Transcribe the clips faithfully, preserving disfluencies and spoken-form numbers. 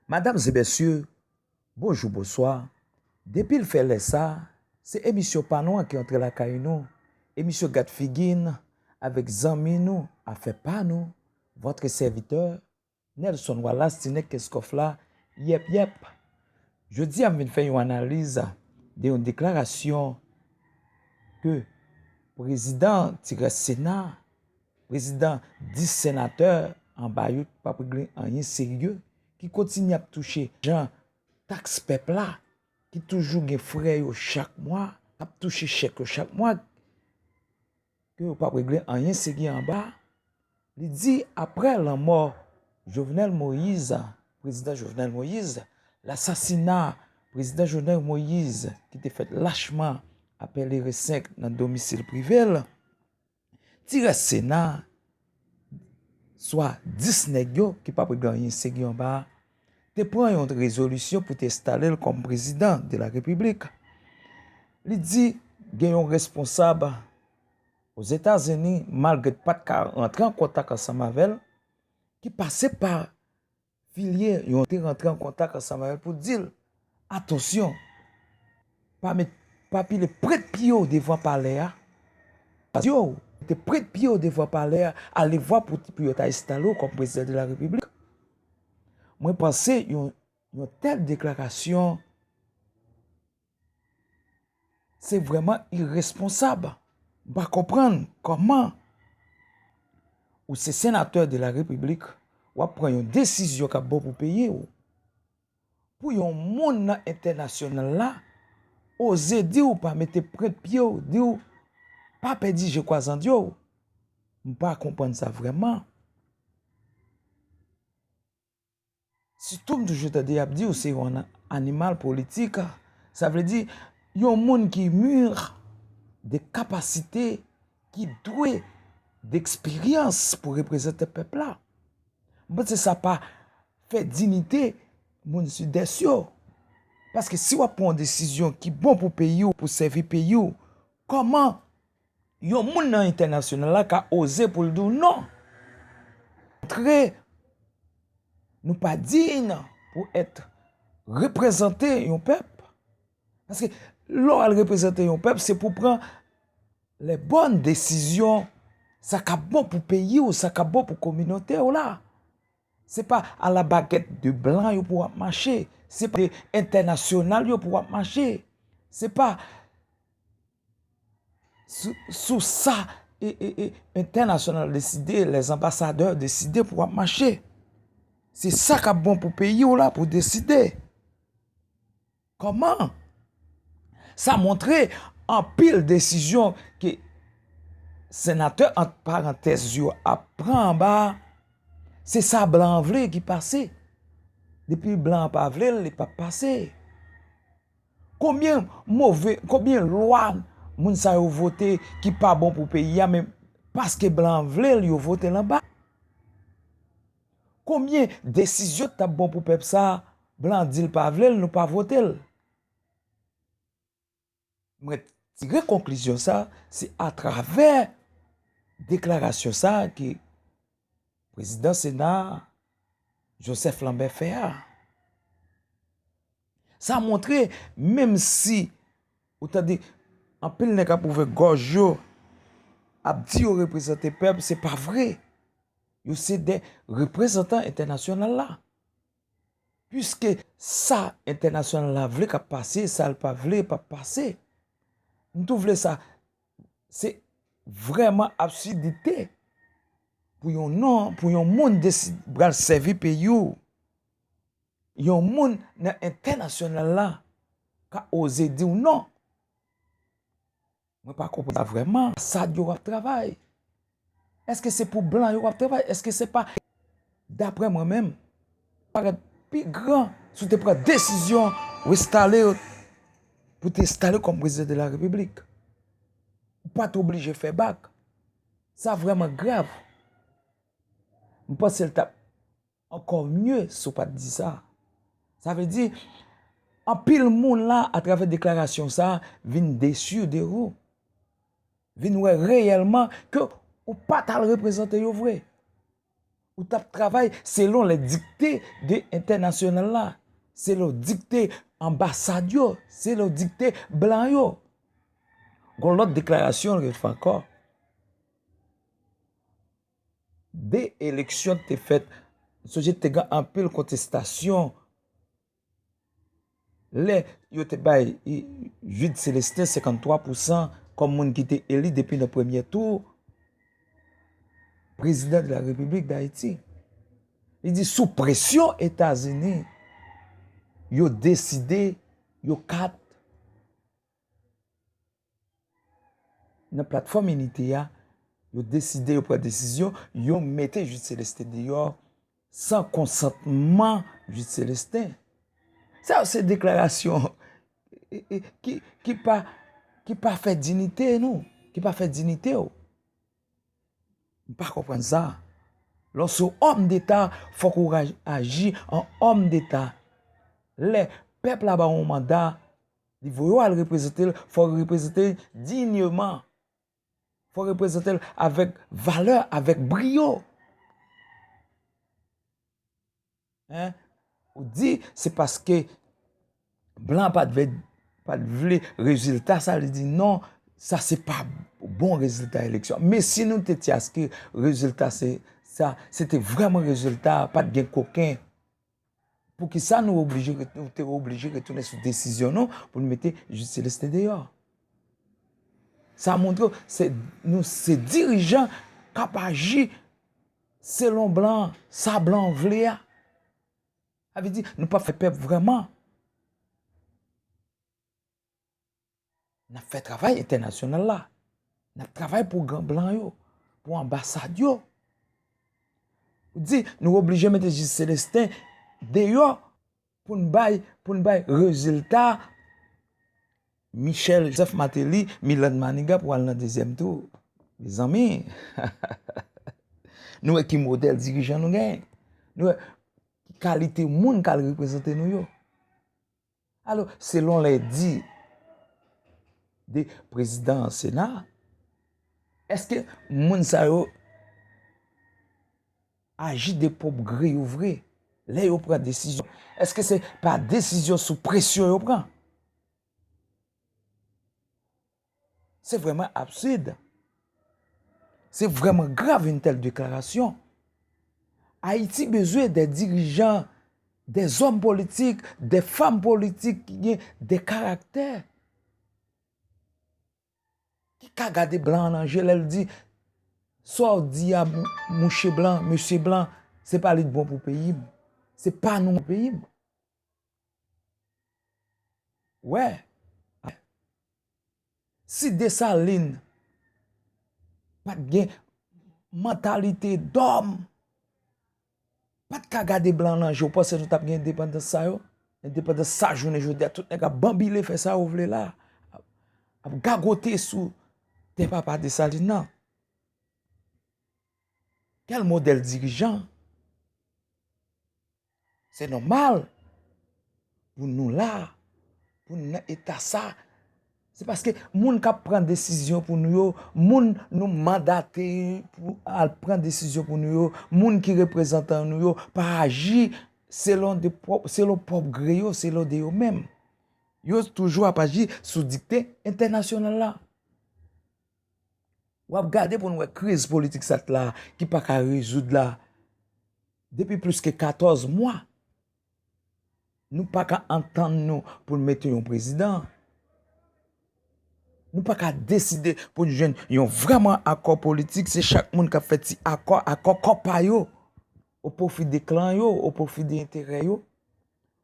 Madam e mesye, bonjou, bonswa. Depi l fè lè sa, se emisyon pa nou an ki antre lakay nou. Emisyon Gad Figi n avèk zanmi nou, afè pa nou, votre serviteur, Nelson Wallace, ti nèg Kenskòf la, yèp, yèp. Jodi a, m vin fè yon analiz de yon deklarasyon ke prezidan ti rès Sena, prezidan dis senatè anba yo ki p ap regle anyen serye, ki kontinye ap touche jan taks pèp la, ki toujou gen frè yo chak mwa, k ap touche chèk yo chak mwa, ke yo p ap regle anyen serye anba. Li di, apre lanmò Jovenel Moïse, prezidan Jovenel Moïse, lasasina prezidan Jovenel Moïse ki te fèt lachman a Pèleren senk nan domisil prive l, ti rès Sena, swa dis nèg yo ki p ap regle anyen serye anba, te pran yon rezolisyon pou te enstale l kòm prezidan de la repiblik. Li di gen yon responsab Ozetazini, malgre l pa t ka rantre an kontak ansanm avè l, ki pase pa filye yo te rantre an kontak ansanm avè l pou di l, atansyon, pa met, pa pile prent pye w devan palè a. Yo, mete prent pye w devan palè a, ale vwa pou, pou yo ta enstale w kòm prezidan de la repiblik. Mwen panse yon, yon tèl deklarasyon se vrèman iresponsab. M pa konprann kòman ou se senatè de la repiblik, w ap pran yon desizyon k ap bon pou peyi w. Pou yon moun nan entènasyonal la oze di w pa mete prent pye w, di w pa pèdi je kwazandye w. M pa konprann sa vrèman. Sitou m toujou tande y ap di w se yon animal politik. Sa vle di yon moun ki mir de kapasite, ki dwe deksperyans pou reprezante pèp la. M panse sa pa fè diyite moun Sidès yo. Paske si w ap pran yon desizyon ki bon pou peyi w, pou sèvi peyi w, kòman yon moun nan entènasyonal la ka oze pou l di w non? Montre nou pa diy pou èt reprezante yon pèp. Paske lè w al reprezante yon pèp, se pou pran les bonnes décisions, sa k ap bon pou peyi w, sa k ap bon pou kominote w la. Se pa à la baguette de blan yo pou w ap mache. Se pa de entènasyonal yo pou w ap mache. Se pa sou, sou sa e, e, e, entènasyonal deside, les ambassadeurs deside pou w ap mache. Se sa k ap bon pou peyi w la pou deside. Kòman? Sa montre anpil desizyon ke senatè, ant parantèz, yo ap pran anba a, se sa blan an vle ki pase. Depi blan an pa vle l, li p ap pase. Konbyen move, konbyen lwa moun sa yo vote ki pa bon pou peyi a, men paske blan an vle l, yo vote l anba? Konbyen desizyon t ap bon pou pèp sa a, blan an di l pa vle l, nou pa vote l? Mwen tire konklizyon sa, se atravè deklarasyon sa ke prezidan Sena a, Joseph Lambert, fè a. Sa montre, menm si ou tande anpil nèg ap ouvè gòj yo, ap di yo reprezante pèp, se pa vre. Yo se de reprezantan entènasyonal la. Piske sa entènasyonal la vle k ap pase, sa l pa vle p ap pase. M tou vle sa, se vrèman absidite pou yon non, pou yon moun desi-, pral sèvi peyi w. Yon moun nan entènasyonal la ka oze di w non. Mwen pa konprann sa vrèman. Anbasad yo w ap travay. Èske se pou blan yo w ap travay? Èske se pa, daprè mwen menm, parèt pi gran si w te pran desizyon w enstale, pou te enstale kòm prezidan de la repiblik? Ou pa t oblije fè bak. Sa vrèman grav. M panse l t ap ankò mye si w pa t di sa. Sa vle di, anpil moun la, atravè deklarasyon sa, vin desi de ou. Vin wè reyèlman ke ou pa t al reprezante yo vre. Ou t ap travay selon lè dikte de entènasyonal la, selon dikte anbasad yo, selon dikte blan yo. Gon lòt deklarasyon l fè ankò. De eleksyon te fèt, sonje te gen anpil kontestasyon. Lè yo te bay Jude Célestin senkanntwa pousan kòm moun ki te eli depi nan premye tou, prezidan de la Repiblik d Ayiti. Li di sou presyon Etazini, yo deside, yo kat nan platfòm Inite a, yo deside, yo pran desizyon, yo mete Jude Célestin deyò san konsantman Jude Célestin. Sa yo se deklarasyon e, e, ki, ki pa, ki pa fè diyite nou, ki pa fè diyite w. M pa konprann sa. Lè w se yon òm deta, fòk ou aji an òm deta. Lè pèp la ba w yon manda, li voye w al reprezante l, fò w reprezante l diyman. Fò w reprezante l avèk valè, avèk briyo. Hein? Ou di se paske blan pa t vle, pa t vle rezilta sa, li di non, sa se pa bon rezilta eleksyon. Men si nou te tyaske rezilta se sa, se te vrèman rezilta, pa t gen koken. Poukisa nou oblije, nou te oblije retounen sou desizyon nou pou nou mete Jude Célestin deyò? Sa montre se, nou se dirijan k ap aji selon blan, sa blan vle a. Sa vle di, nou pa fè pèp vrèman. N ap fè travay entènasyonal la. N ap travay pou gran blan yo, pou anbasad yo. Ou di, nou oblije mete Jude Célestin deyò pou n bay, pou n bay rezilta Michel Joseph Martelly, Milan Manigat pou al nan dezyèm tou. Mezanmi, nou wè ki modèl dirijan nou genyen. Nou wè ki kalite moun k al reprezante nou yo. Alò, selon lè di de prezidan Sena, èske moun sa yo aji de pwòp gre yo vre lè yo pran desizyon? Èske se pa desizyon sou presyon yo pran? Se vrèman absid. Se vrèman grav, yon tèl deklarasyon. Ayiti bezwen de dirijan, de zòm politik, de fanm politik ki gen de karaktè, ki ka gade blan an nan je lè l di, sa w di a, mouche blan, mesye blan, se pa li k bon pou peyi m. Se pa nou peyi m. Wè, si Desalin pa t gen mantalite dòm, pa t ka gade blan nan je, w panse nou t ap gen endepandans sa yo? Endepandans sa, jounen jodi a, tout nèg ap banbile fè sa yo vle la, ap, ap gagote sou tè papa Desalin nan. Kèl modèl dirijan? Se nòmal pou nou la, pou n nan eta sa. Se paske moun k ap pran desizyon pou nou yo, moun nou mandate pou al pran desizyon pou nou yo, moun ki reprezantan nou yo, pa aji selon de pwòp, selon pwòp gre yo, selon de yo menm. Yo toujou ap aji sou dikte entènasyonal la. W ap gade pou n wè kriz politik sa t la ki pa ka rezoud la depi plis ke katòz mwa. Nou pa ka antann nou pou n mete yon prezidan. Nou pa ka deside pou n jwenn yon vrèman akò politik. Se chak moun k ap fè ti akò, akò kò pa yo, o pwofi de klan yo, o pwofi de enterè yo.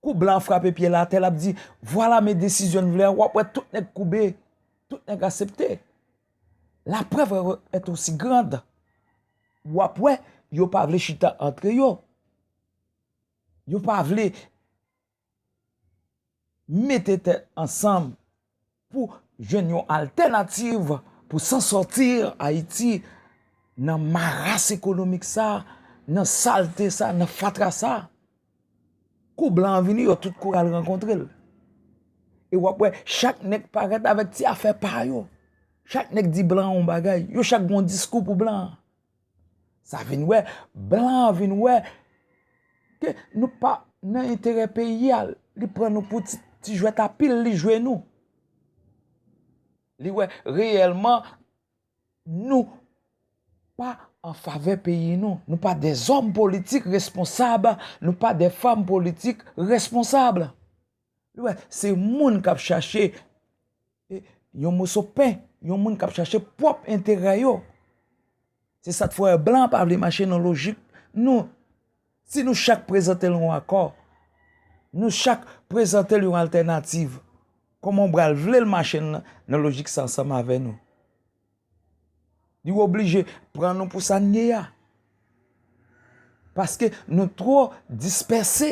Kou blan frape pye l atè, l ap di, vwala men desizyon n vle a, w ap wè tout nèg koube, tout nèg aksepte. La preuve est aussi grande. W ap wè, yo pa vle chita antre yo. Yo pa vle mete tèt ansanm pou jwenn yon altènativ pou sansòti Ayiti nan maras ekonomik sa, nan salte sa, nan fatra sa. Kou blan an vini, yo tout kouri al rankontre l. E w ap wè, chak nèg parèt avèk ti afè pa yo. Chak nèg di blan an yon bagay. Yo chak gen yon diskou pou blan an. Sa vin wè, blan an vin wè ke nou pa nan enterè peyi a. Li pran nou pou ti, ti jwèt a pil, li jwe nou. Li wè reyèlman nou pa an favè peyi nou. Nou pa de zòm politik responsab, nou pa de fanm politik responsab. Li wè, se moun k ap chache e, yon moso pen, yon moun k ap chache pwòp enterè yo. Se sa k fè blan pa vle mache nan lojik nou. Si nou chak prezante l yon akò, nou chak prezante l yon altènativ, kòman w pral vle l mache nan, nan lojik sa ansanm avè nou? Li oblije pran nou pou sa n ye a. Paske nou twò dispèse.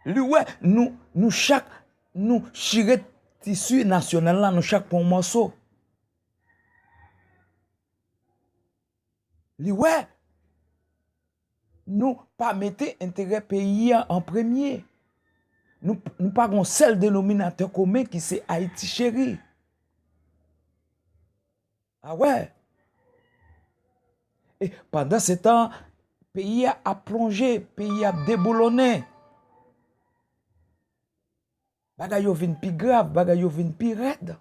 Li wè nou, nou chak, nou chire tisi nasyonal la, nou chak pran yon mòso. Li wè nou pa mete enterè peyi a an premye. Nou, nou pa gon sèl denominatè komen ki se Ayiti cheri. A wè. E pandan se tan, peyi a ap plonje, peyi a ap deboulonnen. Bagay yo vin pi grav, bagay yo vin pi rèd.